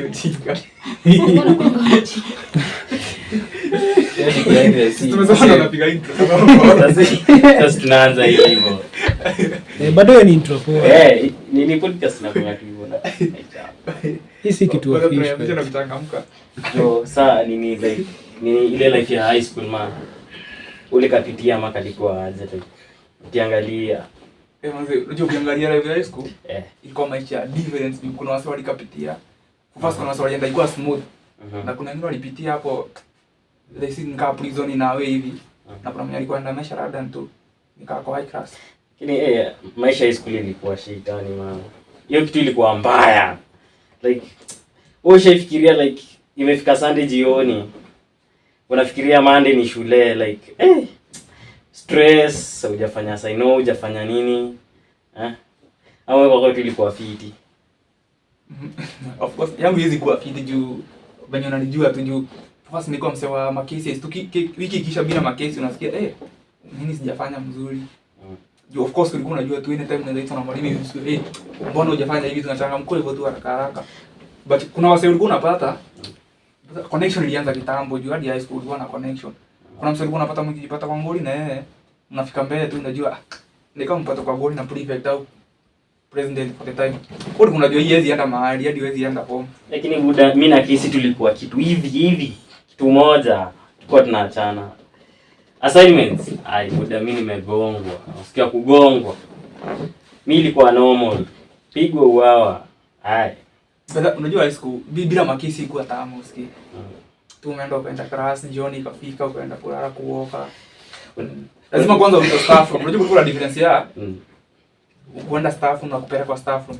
Ujinga. Mbona kwanga ujinga? Yaani behind the scenes. Tumesema ndo napiga intro. Sasa tunaanza hiyo hivyo. Eh, bado hiyo ni intro poa. Eh, ni podcast inakuwa tu hivyo na Hii si kitu Bado official. tunaanzisha na kuchangamka. Jo, saa nini, like nini ile life ya high school, man. Ule kapitia ama kalikuwa aje, like ukiangalia? Eh, manze, unajua ukiangalia life ya high school ilikuwa maisha ya difference. Kuna wase walikapitia. First kuna wase walienda ilikuwa smooth na kuna wengine walipitia hapo, they see nikaa prison in a way hivi, na kuna mwenye alikuwa anaenda maisha labda tu nikaa kwa high class. Lakini maisha ya high school ilikuwa shetani, man. Hiyo kitu ilikuwa mbaya. Like wewe ushaifikiria, like imefika Sunday jioni, unafikiria Monday ni shule, like stress, hujafanya saino, hujafanya nini, eh? Ama kwa kweli ilikuwa fiti? Of course yangu hizi kuwa fiti juu venye unanijua tu, juu first nilikuwa msee wa makesi tu. Wiki ikisha bila makesi unasikia nini sijafanya mzuri. Juu of course ulikuwa unajua tu anytime unaweza itwa na mwalimu hivi usikie, mbona hujafanya hivi? Tunachangamka hivyo tu haraka haraka. But kuna wase ulikuwa unapata connection ilianza kitambo, juu hadi high school ulikuwa na connection. Kuna msee ulikuwa unapata mkijipata kwa ngoli na yeye mnafika mbele tu, unajua, ah, ni kama mpata kwa goli na prefect au president for the time. Kwa hiyo unajua hii haiwezi enda mahali, hadi huwezi enda home. Lakini buda, mi na Kisi tulikuwa kitu hivi hivi, kitu moja, tulikuwa tunaachana assignments. Ai buda, mi nimegongwa, nasikia kugongwa, mi ilikuwa normal, pigwa uawa, ai. But unajua high school bila makesi ikuwa tamu, usikie. Tu umeenda ukaenda class, jioni ikafika ukaenda kulala kuoka. Lazima kwanza uite staff room. Unajua kulikuwa na difference ya kuenda staff room na kupelekwa staff room.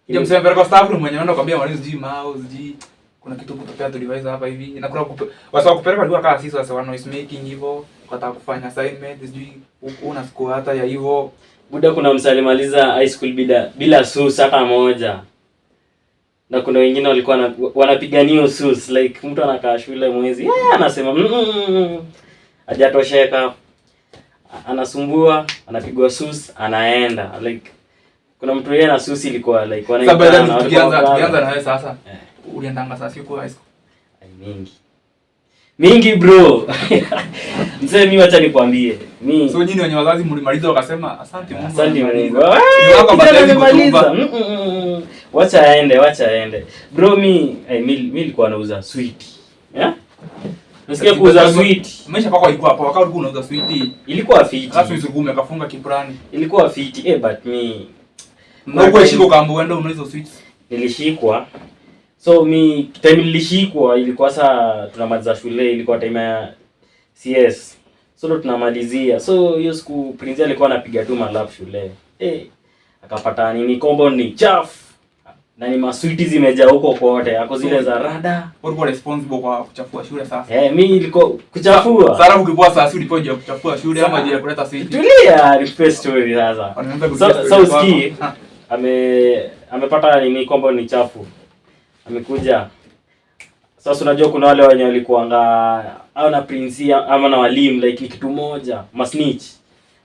Ndio msema pelekwa staff room, mwenye anaenda kwambia mwalimu sijui mouse, sijui kuna kitu kutokea tuliweza hapa hivi, na kuna wasa kupeleka walikuwa kama sisi wasa wa noise making hivyo, ukataka kufanya assignment, sijui una score hata ya hivyo. Buda, kuna msee alimaliza high school bila sus hata moja, na kuna wengine walikuwa wanapigania sus, like mtu anakaa shule mwezi, anasema hajatosheka, anasumbua, anapigwa sus, anaenda. Like kuna mtu yeye na sus ilikuwa like Sasa by the way, wanaitana, walikuwa tukianza brother. Tukianza na wewe sasa. Eh. Uliendanga sasa siku high school? Ai, mingi mingi, bro. Mzee, mi wacha nikwambie, mi So nyinyi wenye wazazi mlimaliza wakasema asante Mungu. Asante amemaliza. Mungu. Ni wako Kijana baadaye amemaliza. kutupa. Wacha aende, wacha aende. Bro, mi nilikuwa nauza sweet. Yeah? Nasikia kuuza sweet. Maisha kwako ilikuwa hapo wakati ulikuwa unauza sweet. Ilikuwa fiti. Alafu usugume kafunga kiprani. Ilikuwa fiti. Eh, but mi Na uko shiko kaambo uende unauza sweets. Nilishikwa. So mi time nilishikwa ilikuwa saa tunamaliza shule, ilikuwa time ya CS. So ndo tunamalizia. So hiyo siku Prince alikuwa anapiga tu malap shule. Eh, akapata nini, compound ni chafu na ni maswiti zimejaa huko kote. Ako zile za rada. Ulikuwa responsible kwa kuchafua shule sasa. Eh, mi ilikuwa kuchafua. Sasa ukipoa sasa si ulipewa juu ya kuchafua shule ama juu ya kuleta sweet? Tulia, nipe story sasa. Wanaanza kusikia So, story so kwako. usikii Ah. Amepata nini, compound ni chafu. Amekuja. Sasa unajua kuna wale wenye walikuanga au na prince ama na walimu, like ni kitu moja, masnitch.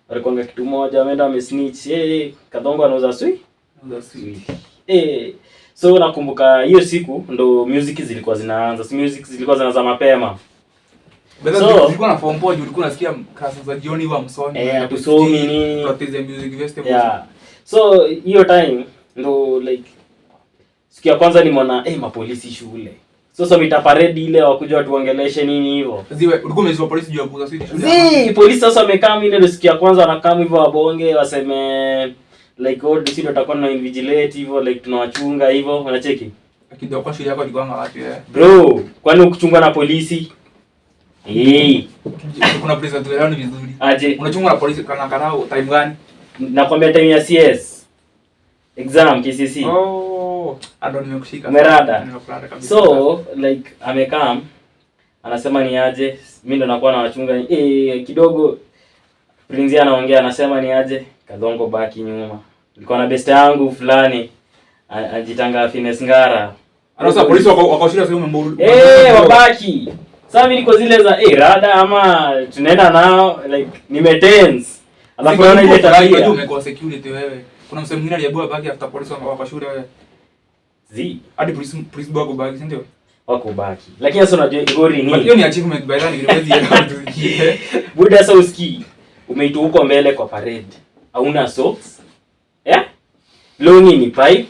Walikuanga kitu moja, wameenda wamesnitch. Eh, Kadhongo anauza sweet. Unauza sweet. Eh, so nakumbuka hiyo siku ndo music zilikuwa zinaanza. Si music zilikuwa zinaanza mapema. Beza zilikuwa na form 4 juu ulikuwa unasikia class za jioni huwa msomi. Eh, hatusomi nini. Practice the music festival. Yeah. So hiyo time ndo like siku ya kwanza nimeona mapolisi shule. So mita parade ile wakuja watuongeleshe nini hivyo. Ziwe ulikuwa umezua polisi juu ya kuuza sweet shule. Zii, polisi sasa wamekaa, ile ndo siku ya kwanza wanakaa hivyo wabonge waseme like, oh, sisi ndo tutakuwa tuna invigilate hivyo, like tunawachunga hivyo, unacheki? Lakini kwa shule yako ilikuwa wapi wewe? Bro, kwani ukuchungwa na polisi? Eh, Kuna polisi hatuelewani vizuri. Aje? Unachungwa na polisi kana karao time gani? Nakwambia time ya CS. Exam KCSE. Oh, ndo nimekushika. Umerada. Nimekurada kabisa. So like amekam anasema ni aje, mimi ndo nakuwa nawachunga kidogo. Prince anaongea anasema ni aje, Kadhongo baki nyuma. Nilikuwa na best yangu fulani ajitanga Fines Ngara. Sasa polisi wako shule sasa umembo. Eh, wabaki. Sasa mimi niko zile za rada ama tunaenda nao, like nimetense. Alafu naona ile tabia. Unajua umekuwa security wewe. Kuna msee mwingine aliambiwa baki after polisi wako shule wewe. Zi Hadi police boy kubaki, si ndio? Wakubaki. Lakini sasa unajua ngori But ni hiyo ni achievement by then, huwezi elewa vitu zingine. Buda, sasa usikii. Umeitwa huko mbele kwa parade. Hauna socks. Eh? Longi ni pipe.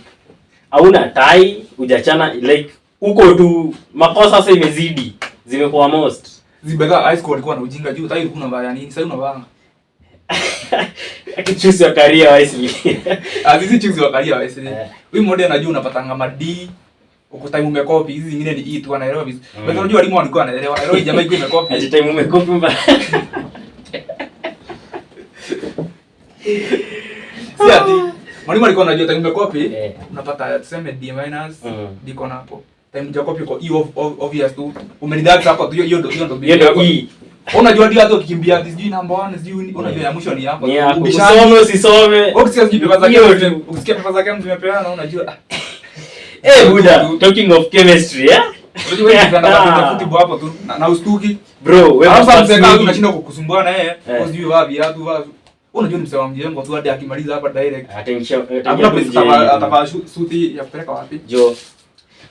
Hauna tie, hujachana, like uko tu makosa sasa imezidi. Zimekuwa most. Zibega high school walikuwa na ujinga juu, tai ulikuwa unavaa ya nini? Sasa unavaa. Akichoose your career wisely. Azizi choose your career wisely. Eh. Huyu mmoja anajua unapatanga ma D uko time umekopi, hizi zingine ni E tu, anaelewa vizuri. But unajua walimu walikuwa wanaelewa. Anaelewa hii jamaa iko imekopi. Ati time umekopi mba. Si ati mwalimu alikuwa anajua time umekopi, unapata tuseme D minus, D kona hapo. Time hujakopi uko E obvious tu. Umenidax hapo tu, hiyo ndo Hiyo ndio yako. E. Unajua ndio hata ukikimbia sijui number 1 sijui unajua ya mwisho ni hapo. Ni yako. Ubishani. Usome usisome. Wewe ukisikia sijui paper za Hiyo chemistry, tu. ukisikia paper za chemistry zimepeana unajua. Eh, buda, talking of chemistry, eh? Unajua wewe unapenda kupiga football hapo tu na ustuki. Bro, wewe Alafu sasa mzee mingi. unashinda kukusumbua na yeye, Eh. sijui vaa viatu vaa. Unajua ni mzee wa mjengo tu hadi akimaliza hapa direct. Ataingia Hakuna tu place mjini. atavaa suti ya kupeleka wapi? Jo.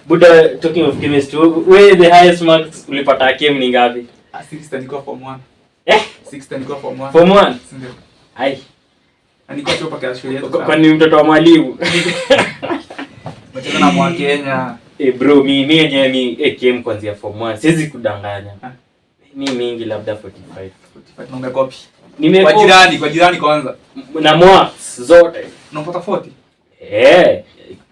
Buda, talking of chemistry, wewe the highest marks ulipata chem ni ngapi? Ah, 6 nilikuwa form 1. Eh? 6 nilikuwa form 1. Form 1? Si ndio? Ai. Na nilikuwa chopa kwa shule yetu. Kwani mtoto wa mwalimu? Mcheza na mwa Kenya. Eh, bro, mi yenyewe mi chem kuanzia form 1. Siwezi kudanganya. Ah. Mi mingi labda 45. 45 na umekopi. Nime Kwa jirani kwanza. Na marks zote. Unapata 40. Eh,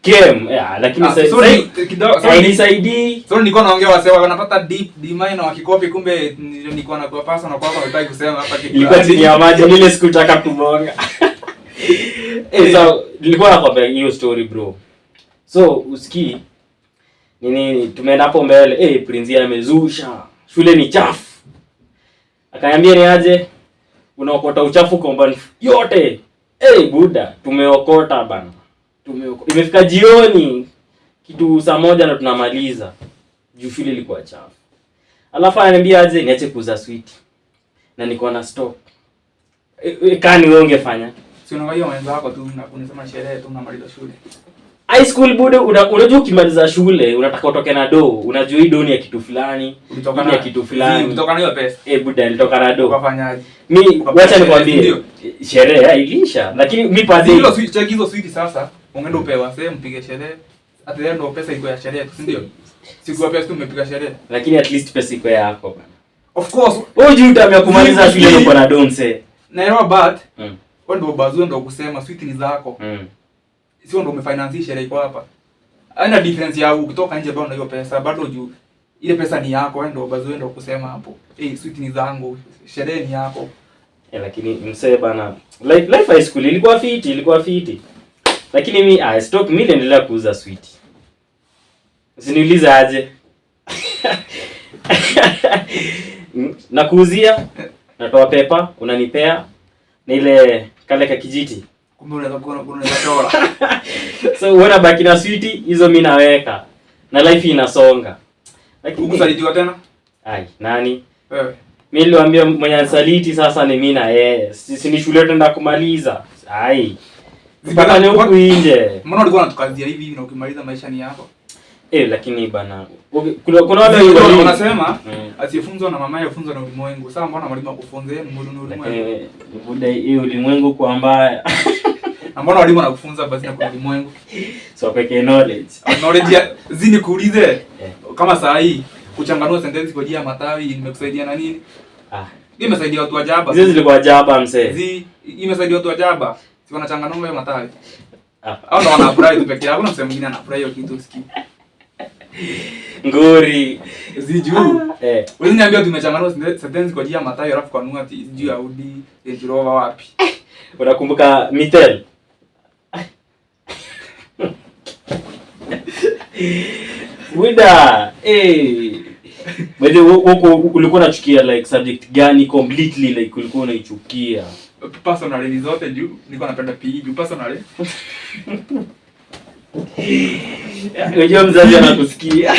chem, lakini Ah, sasa sorry, kidogo, sorry. hainisaidii. Sorry, nilikuwa naongea wasee wanapata D, D minor wakikopi, kumbe nilikuwa na kwa pasa na kwa hapa nataka kusema hapa kitu. Ilikuwa chini ya maji ile sikutaka kubonga. Eh, so nilikuwa nakwambia hiyo story, bro. So usikii nini, tumeenda hapo mbele, eh, Prince amezusha. Shule ni chafu. Akaniambia ni aje unaokota uchafu compound yote. Eh, buda, tumeokota bana. Tumeokota. Imefika jioni kitu saa 1 na tunamaliza. Juu shule ilikuwa chafu. Alafu ananiambia aje niache kuuza sweet. Na niko na stock. E, kani wewe ungefanya? Si unaangalia wenzako tu na unasema sherehe tu unamaliza shule. High school bude, unajua ukimaliza shule unataka utoke na do, unajua hii do ni ya kitu fulani, Ulitoka hii ni ya na kitu fulani. Ulitoka na hiyo pesa. Eh, buda, nilitoka na do. Ukafanyaje? Mi Ukapiga wacha sherehe, nikwambie. ndio? Sherehe ilisha, lakini mi pazee Hizo sweet, check hizo sweet sasa. Ungeenda upewa sehemu mpige sherehe. At the end pesa iko ya sherehe, si ndio? Siku pesa tu umepiga sherehe. Lakini at least pesa iko yako bana. Of course, Wewe hujui utamu ya kumaliza shule uko na do, msee. Naelewa, but wewe ndio bazue ndio kusema sweet ni zako. Sio ndio umefinance sherehe iko hapa. Haina difference ya ukitoka nje bado na hiyo pesa, bado juu ile pesa ni yako, wewe ndio bazue ndio kusema hapo. Eh, sweet ni zangu, sherehe ni yako. Eh, lakini msee bana, life high school ilikuwa fiti, ilikuwa fiti. Lakini mi stock mi niliendelea kuuza sweet. Usiniulize aje. Nakuuzia, natoa pepa, unanipea na ile kale ka kijiti. Kumbe unaweza kuona unaweza chora. So wewe unabaki na sweet hizo, mi naweka. Na life inasonga. Lakini Hukusalitiwa tena? Ai, nani? Wewe. Mi niliwaambia mwenye anisaliti sasa ni mi na yeye. Sisi ni shule tunaenda kumaliza. Ai. Tupatane huku nje. Mbona ulikuwa unatukazia hivi hivi na ukimaliza maisha ni yako? Eh, lakini bana, okay, kuna wale Wale walimu wanasema asiyefunzwa na mamaye afunzwa na ulimwengu. Sasa mbona mwalimu akufunze yeye ni ulimwengu? Lakini buda, hii ulimwengu kwa mbaya. Na mbona walimu wanakufunza basi na kuna ulimwengu? So peke knowledge. Knowledge ya zini kuulize kama saa hii kuchanganua sentensi kwa ajili ya matawi imekusaidia na nini? Ah. Hii imesaidia watu wa jaba. Hizo zilikuwa jaba, msee. Zi imesaidia watu wa jaba. Si wanachanganua hiyo matawi. Ah. Hao ndo wana apply tu peke yao. Hakuna msee mwingine ana apply hiyo kitu usikii. Ngori. Zi juu. Wewe niambia tumechanganua sentensi kwa ajili ya matawi alafu kanua ati juu ya Audi, Range Rover wapi? Unakumbuka Mitel? Wida, eh. By the way, huko ulikuwa unachukia like subject gani completely, like ulikuwa unaichukia? Personally ni zote juu nilikuwa napenda PE juu personally. Unajua mzazi anakusikia.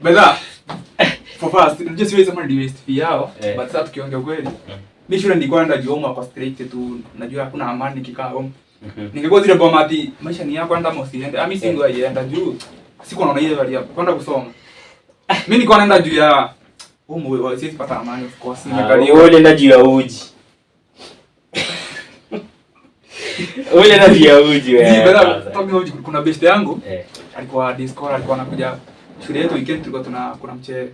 Bella, for first, unajua siwezi sema ni waste fee yao, but sasa tukiongea kweli, mi shule nilikuwa naenda juu home kwa strict tu, najua hakuna amani nikikaa home. Ningekuwa zile boma ati maisha ni yako, enda ama usiende. Ah, mimi singeienda juu sikuwa naona ile value ya kwenda kusoma. Mimi nilikuwa naenda juu ya humu, siwezi pata amani, of course. Ah, Nimekaliwa. wewe ulienda juu ya uji. Wewe ulienda juu ya uji Zii, wewe. brother, Kwanza. talking about kuna best yangu alikuwa disco, alikuwa anakuja shule yetu weekend, tulikuwa tuna kuna mchele.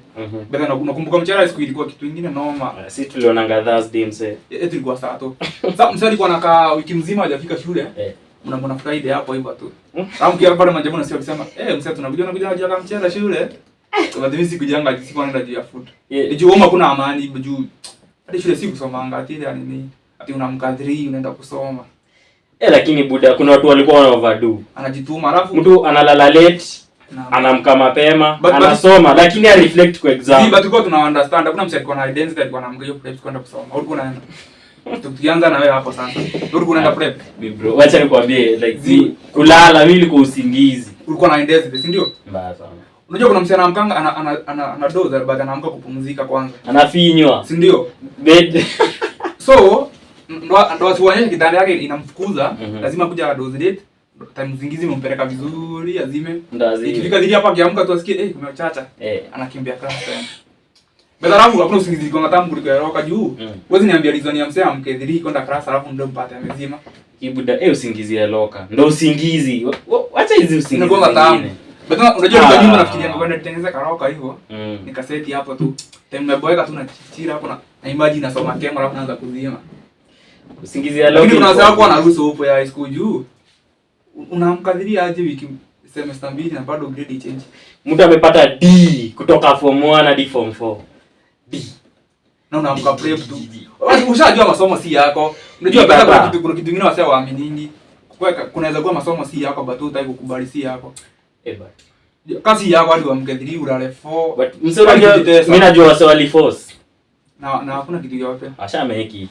Brother, nakumbuka mchele siku ilikuwa kitu ingine noma. Si tulionanga Thursday mse. Yetu ilikuwa saa tu. Sasa mzee alikuwa anakaa wiki mzima hajafika shule. Mnamwona Friday hapo hivyo tu. Alafu mkiwa pale majabu na sio akisema, "Eh, mzee tunakuja unakuja na jaka mchele shule." Kwa mimi sikujanga, sikuwa naenda juu ya food. Yeah. Ni juu homa kuna amani juu hadi shule si kusomanga ati ile ya nini. Ati unaamka 3 unaenda kusoma. Eh, lakini buda kuna watu walikuwa wana overdo. Anajituma alafu Mtu analala late, na anamka mapema, But anasoma lakini a reflect kwa Zi, exam. but tulikuwa tuna understand hakuna mtu alikuwa na identity, alikuwa anaamka hiyo prep kwenda kusoma. Ulikuwa unaenda. Tukianza na wewe hapo sasa. Ulikuwa unaenda prep. Mi bro, wacha nikwambie like kulala mimi nilikuwa usingizi. Ulikuwa na identity, si ndio? Mbaya sana. Unajua kuna msichana anaamkanga ana doza but anaamka kupumzika kwanza. Anafinywa. Si ndio? Bed. So ndo asionyeshe kitanda yake inamfukuza, lazima kuja doze late. Time zingizi imempeleka vizuri, azime. Ndo azime. Ikifika dhidi hapa akiamka tu asikie eh kumechacha. Anakimbia class tena. But alafu hakuna usingizi kwa tamu kuliko ya roka juu. Huwezi niambia reason ya msee amke dhidi kwenda class alafu ndio mpate amezima. Kibuda, usingizi ya loka. Ndo usingizi. Wacha hizi usingizi. Inakuwa tamu. Zingine. But unajua kwa nyumba Ah. nafikiria kwenda kutengeneza karoka hivyo. Nikaseti hapo tu. Time nimeboeka tu na chichira hapo na imagine nasoma kemo alafu naanza kuzima. Usingizi ya loka. Lakini kuna wazee ilikuwa- wako wanaruhusu huko ya high school juu. Unamkadhiria aje wiki semester mbili na bado grade change. Mtu amepata D kutoka form 1 hadi form 4. D. Na unaamka prep tu. Ushajua masomo si yako. Unajua Ni pia baba. kuna kitu kingine wasee waaminingi. Kwa kunaweza kuwa masomo si yako but hutaki kukubali si yako. Eh, but. Kasi yako hadi uamke 3 ulale 4. But mse unajua Kujitesa. mimi najua wase wali force. Na hakuna kitu yote. Asha make it.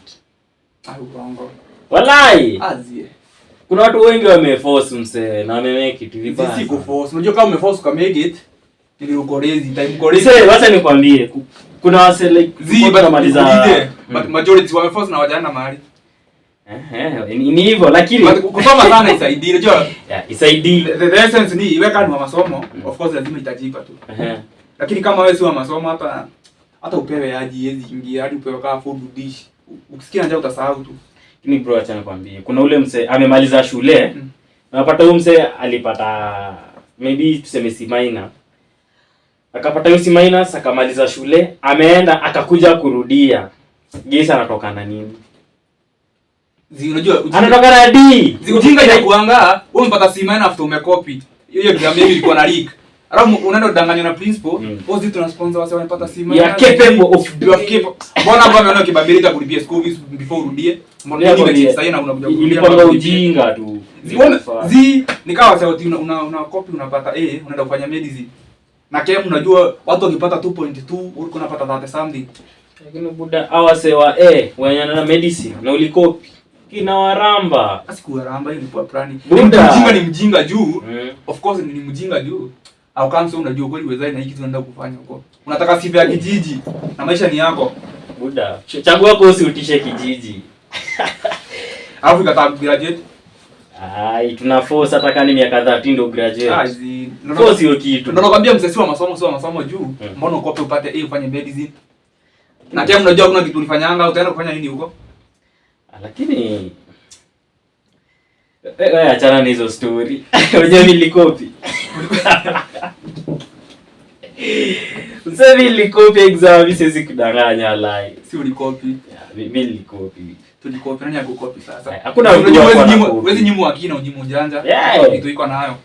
Ah, uongo. Walai. Azie. Kuna watu wengi wameforce mse na wame make it vibaya. Sisi kuforce. Unajua kama umeforce uka make it, ili uko lazy, time uko lazy. Mse, wacha nikwambie kuna wase like Zi, tulikuwa but tunamaliza nikuulize, but majority wameforce na wajaenda mahali. Ni hivyo lakini But kusoma sana isaidii. Unajua yeah, isaidii. the essence ni wewe kama ni wa masomo, of course lazima itajipa tu. Lakini kama wewe si wa masomo hata upewe aji yezi ingia hadi upewe kama food dish. Ukisikia njaa utasahau tu. Lakini bro, acha nikwambie, kuna ule mse amemaliza shule, unapata huyu mse alipata maybe tuseme C minor. Akapata hiyo C minus, akamaliza shule, ameenda akakuja kurudia. Gesa anatoka na nini? Zi, unajua Anatoka na D. Ujinga inakuanga wewe umepata C minus after umekopi. Hiyo exam yenu ilikuwa na leak. Alafu unaenda kudanganywa na principal, wewe sisi tuna sponsor wase wamepata C minus. You are capable of You are capable. Mbona hapa ameona kibabilita kulipia school fees before urudie? Mbona Yeah, nini kwambie, sasa na unakuja kurudia? Ilikuwa mpaka ulipie? ujinga tu. Zi nikawa sasa una copy unapata A, unaenda kufanya medicine. Na KM unajua watu wakipata 2.2 ulikuwa unapata 30 something. Lakini buda hawa sewa wenye na medicine na ulikopi kinawaramba. Basi kuwaramba hiyo ilikuwa plani. Buda. Mjinga ni mjinga juu. Of course ni mjinga juu. Au kama sio unajua kweli uwezai na hiki kitu unaenda kufanya huko. Unataka sifa ya kijiji na maisha ni yako. Buda, chagua kosi utishe kijiji. Alafu ikataa graduate. Ai, tuna force hata kama ni miaka 13 ndo graduate. Ah, zi. Force hiyo kitu. Ndio nakwambia mzee si wa masomo, si wa masomo juu. Mbona ukope upate A ufanye medicine? Na kama unajua kuna kitu ulifanyanga utaenda kufanya nini huko? Lakini wewe achana na hizo story. Unajua mimi nilikopi. Mzee mimi nilikopi exam, mimi siwezi kudanganya lai. Si ulikopi. Yeah, mimi nilikopi. Tulikopi, nani akukopi sasa? Hakuna mtu Unajua hakuwa huwezi na nyimwa, kopi. huwezi nyimwa akili na unyimwe ujanja. Yeah. Kitu iko nayo.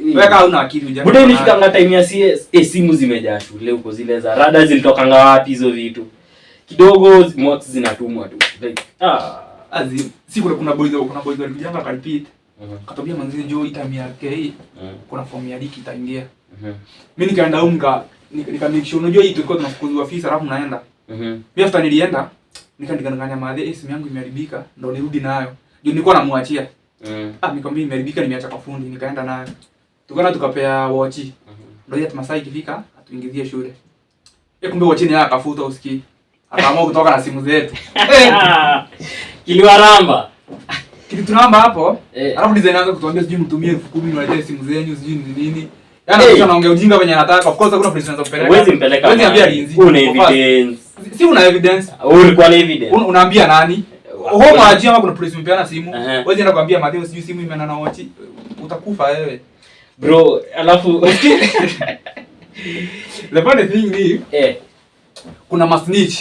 Wewe kama huna akili ujanja. Buda uko nayo. ilifikanga time ya CS, simu zimejaa shule huko zile za rada zilitokanga wapi hizo vitu? Kidogo marks zinatumwa tu. Like, ah. Azi, si kuna boys walikujanga wakarepeat. Katambia manzi njoo hii time ya K kuna form ya liki itaingia. Mimi nikaenda home nika make sure unajua hii tulikuwa tunafukuzwa fees alafu naenda. Mimi after nilienda nikadanganya madhe, simu yangu imeharibika ndo nirudi nayo. Juu nilikuwa namuachia. Ah, nikamwambia imeharibika nimeacha kwa fundi nikaenda nayo. Tukaenda tukapea watch. Ndio hiyo masaa ikifika atuingizie shule. Kumbe watch ni yeye akafuta usikii. Akaamua kutoka na simu zetu. Ah, kiliwaramba. Kitu tunaomba hapo. Eh. Alafu design anaanza kutuambia sijui mtumie 10,000 niwaletee simu zenyu sijui ni nini. Yaani Hey. hey, anaongea ujinga venye anataka. Of course hakuna place unaweza kupeleka. Huwezi mpeleka. Huwezi ambia mahali. Linzi. Una Of course. evidence. Si una evidence. Ulikuwa na evidence. Unaambia nani? Home aje ama kuna place mpeana simu. Aha. Huwezi enda kuambia Mateo sijui simu imeenda na watch. Utakufa wewe. Bro, alafu The funny thing ni kuna masnitch.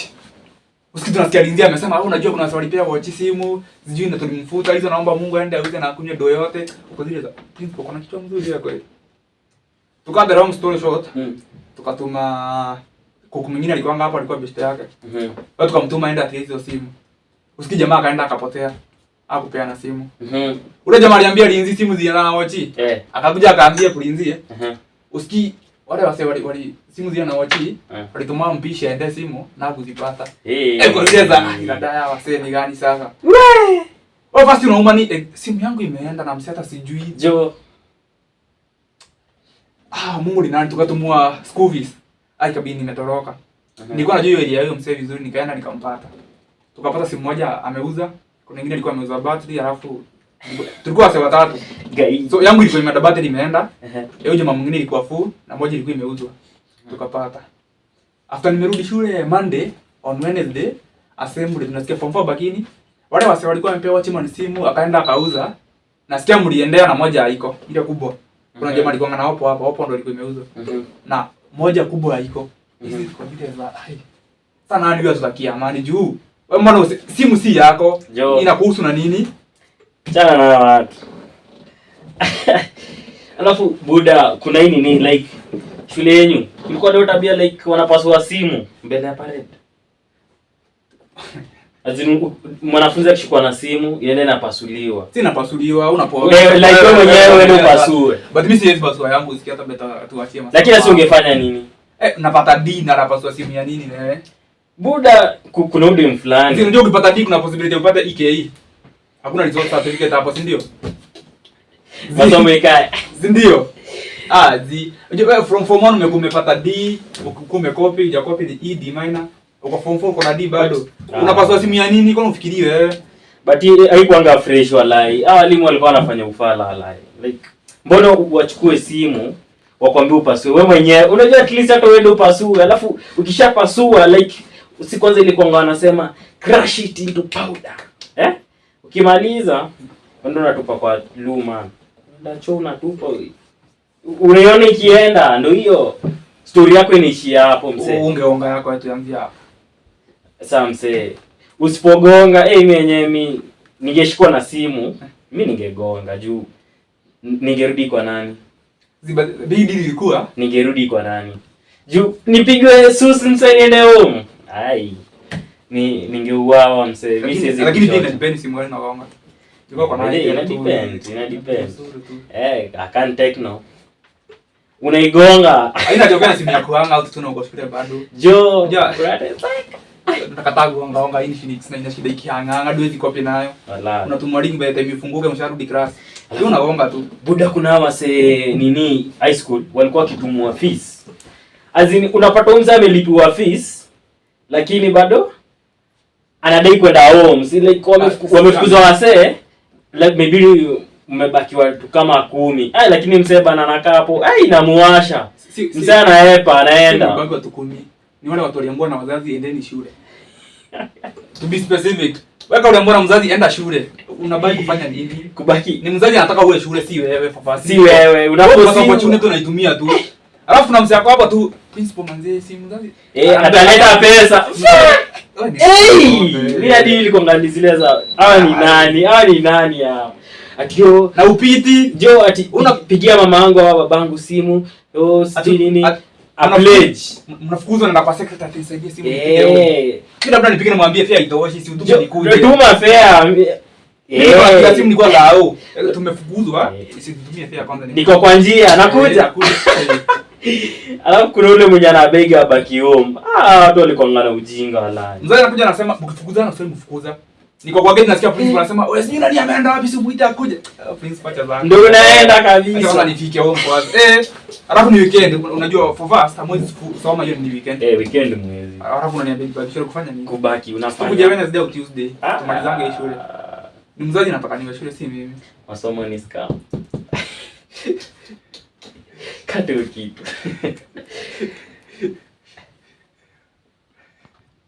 Usikie tunasikia Linzi amesema, "Ah, unajua kuna swali pia watch simu, sijui na tulimfuta hizo, naomba Mungu aende auze na akunywe do yote." Uko zile za principal kuna kichwa mzuri ya kweli. Tuka the long story short, tukatuma kuku mwingine alikuwa hapo, alikuwa best yake. Wewe tukamtuma aende atie hizo simu. Usikie jamaa akaenda akapotea. Hakupeana simu. Ule jamaa aliambia Linzi simu zilienda na watch. Akakuja akaambia Linzi, Usikii wale wase wali simu zile na watch, walituma mpishi aende simu na kuzipata. Kwa zile za inadaya wase ni gani sasa? Wewe first unauma ni simu yangu imeenda na mseta sijui. Jo. Ah, Mungu ni nani, tukatumua school fees. Ai, kabidi nimetoroka. Nilikuwa najua hiyo area hiyo msee vizuri, nikaenda nikampata. Tukapata simu moja ameuza, kuna nyingine alikuwa ameuza battery, alafu tulikuwa wase watatu. Gai. So yangu ilikuwa imeenda battery imeenda. Hiyo jamaa mwingine ilikuwa full na moja ilikuwa imeuzwa. Tukapata. After nimerudi shule Monday, on Wednesday assembly tunasikia form 4 bakini. Wale wase walikuwa wamepewa watchman simu akaenda akauza. Nasikia mliendea na moja haiko, ile kubwa. Kuna jamaa alikuwa na hapo hapo, hapo ndo ilikuwa imeuzwa. Na moja kubwa haiko. Hizi kwa vile za ai. Sana nani wewe tutakia amani juu. Wewe mbona simu si yako? Inakuhusu na nini? Chana na watu. Alafu buda kuna hii nini like shule yenu kulikuwa ndio tabia like wanapasua simu mbele ya parade. Azin mwanafunzi akishikwa na simu inaenda inapasuliwa. Si inapasuliwa, unapoa. Wewe like wewe mwenyewe wewe upasue. But mimi siwezi pasua yangu, usikia hata better tuachie maswali. Lakini sasa ungefanya nini? Napata D na napasua simu ya nini wewe? Buda kuna udem fulani. Si unajua ukipata D kuna possibility upate EKE. Hakuna result certificate hapo, si ndio? Masomo ikae. Si ndio? Ah, zi. Unajua from form 1 umekuwa umepata D, ukikuwa umekopi, hujakopi ni E, D minor. Uko form 4 uko na D bado. Unapaswa simu ya nini? Kwani ufikirie wewe? But haikuanga fresh walai. Hawa walimu walikuwa wanafanya ufala walai. Like mbona wachukue simu wakwambie upasue wewe mwenyewe? Unajua at least hata wewe upasue. Alafu ukishapasua like si kwanza ilikuwa wanasema crush it into powder. Ukimaliza ndio unatupa kwa luma. Ndacho unatupa. Unaiona ikienda ndio hiyo story yako inaishia hapo mzee. Ungeonga yako yetu ya hapo. Sasa mzee usipogonga mimi mwenyewe mimi ningeshikwa na simu mimi ningegonga juu ningerudi kwa nani? Ziba big deal ilikuwa ningerudi kwa nani? Juu nipigwe susu mzee niende home. Ai. Ni ningeuawa mzee. Mimi siwezi. Lakini pia inadepend simu gani unagonga. Ilikuwa kwa nani? Ina depend, ina depend. I can't take no. Unaigonga. Haina joke na simu yako hanga au tu uko shule bado. Jo. Nataka kugonga onga Infinix na ina shida ikihanganga hadi copy nayo. Wala. Unatumwa link by the time ifunguke msharudi class. Hiyo unagonga tu. Buda kuna wase nini high school walikuwa wakitumwa fees. As in unapata mzee amelipiwa fees lakini bado anadai kwenda home. Si like wamefukuzwa wase like maybe mmebaki watu kama 10. Ai lakini mzee bana anakaa hapo. Ai inamuasha. Mzee anaepa anaenda. Mmebaki watu 10. Ni wale watu waliambiwa na wazazi endeni shule. To be specific. Wewe uliambiwa na mzazi enda shule. Unabaki kufanya nini? Kubaki. Ni mzazi anataka uwe shule si wewe papa. Si wewe. Unaposi opportunity unaitumia tu. Alafu na mzee wako hapa tu principal manzee si mzazi. Ataleta pesa. Mimi hadi nilikuwa ngani zile za hawa ni nani? Hawa ni nani hao? Atio na upiti. Jo ati unapigia mama yangu au babangu simu. Oh sijui nini. A pledge. Mnafukuzwa na kwa secretary nisaidie simu nipige huko. Mimi labda nipige nimwambie fare itoshi si utume nikuje. Tuma fare. Mimi simu nilikuwa lao. Tumefukuzwa, situmie fare kwanza. Niko kwa njia nakuja. Alafu kuna ule mwenye anabega abaki home. Watu walikuwa ngana ujinga walai. Mzazi anakuja anasema mkifukuzana sio mfukuza. Niko kwa gate nasikia principal anasema wewe sijui nani ameenda wapi si muite akuje. Principal acha zangu. Ndio unaenda kabisa. Acha nifike home kwanza. Alafu ni weekend unajua for first hamwezi kusoma hiyo ni weekend. Weekend mwezi. Alafu unaniambia nibaki shule kufanya nini? Kubaki unafanya. Kuja Wednesday au Tuesday. Tumalizange hii shule. Ni mzazi nataka niwe shule, si mimi. Masomo ni scam. Kata hiyo kitu.